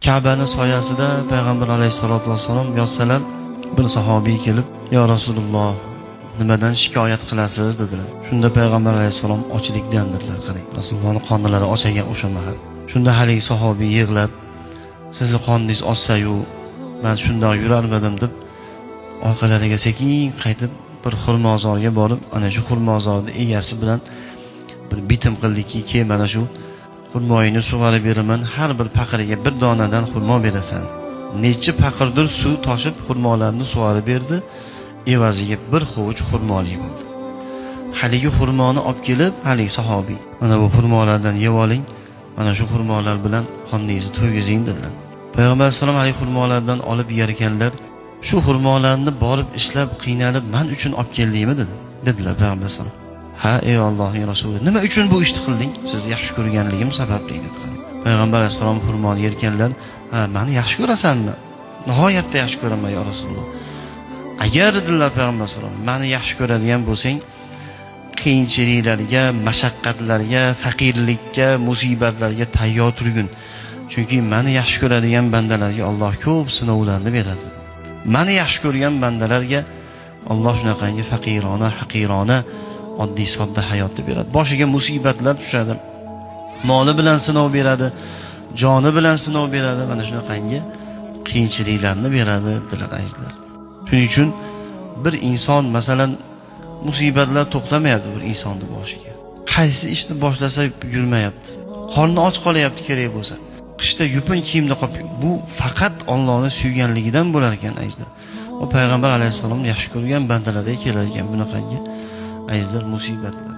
Ka'bani soyasida payg'ambar alayhissalotu vassalom yotsalar, bir sahobiy kelib, "Yo Rasululloh, nimadan shikoyat qilasiz?" dedilar. Shunda payg'ambar alayhissalom ochlikdan dedilar. Qarang, Rasulullohni qornilari och ekan o'sha mahal. Shunda haligi sahobiy yig'lab, "Sizni qorningiz ochsa-yu, man shundoq yurarmidim?" deb orqalariga sekin qaytib bir xurmozorga borib, ana shu xurmozorni egasi bilan bir bitim qildiki, "Kel, mana shu xurmoyini sug'arib beraman, har bir paqiriga bir donadan xurmo berasan." Necha paqirdir suv toshib xurmolarni sug'arib berdi, evaziga bir hovuch xurmoli bo'ldi. Haligi xurmoni olib kelib, haligi sahobiy, "Mana bu xurmolardan yeb oling, mana shu xurmolar bilan qorningizni to'ygizing", dedilar. Payg'ambar alayhissalom haligi xurmolardan olib yer ekanlar, "Shu xurmolarni borib ishlab, qiynalib man uchun olib keldingmi?" dedi. Dedilar payg'ambar alayhissalom. "Ha, ey Allohning rasuli, nima uchun bu ishni qilding?" "Sizni yaxshi ko'rganligim sababli", dedi. Payg'ambar alayhissalom xurmoni yerkanlar, "Ha, meni yaxshi ko'rasanmi?" "Nihoyatda yaxshi ko'raman, yo Rasululloh." "Agar, dedilar payg'ambar alayhissalom, meni yaxshi ko'radigan bo'lsang, qiyinchiliklarga, mashaqqatlarga, faqirlikka, musibatlarga tayyor turgin. Chunki meni yaxshi ko'radigan bandalarga Alloh ko'p sinovlarni beradi. Meni yaxshi ko'rgan bandalarga Alloh shunaqangi faqirona, haqirona, oddiy sodda hayotni beradi. Boshiga musibatlar tushadi. Moli bilan sinov beradi, joni bilan sinov beradi, mana shunaqangi qiyinchiliklarni beradi", dedilar azizlar. Shuning uchun bir inson, masalan, musibatlar to'xtamayapti bir insonni boshiga. Qaysi ishni boshlasa yurmayapti. Qorni och qolyapti kerak bo'lsa. Qishda yupun kiyimda qolib, bu faqat Allohni suyganligidan bo'lar ekan azizlar. Va payg'ambar alayhissalom yaxshi ko'rgan bandalarga kelar ekan bunaqangi azizlar musibatlar.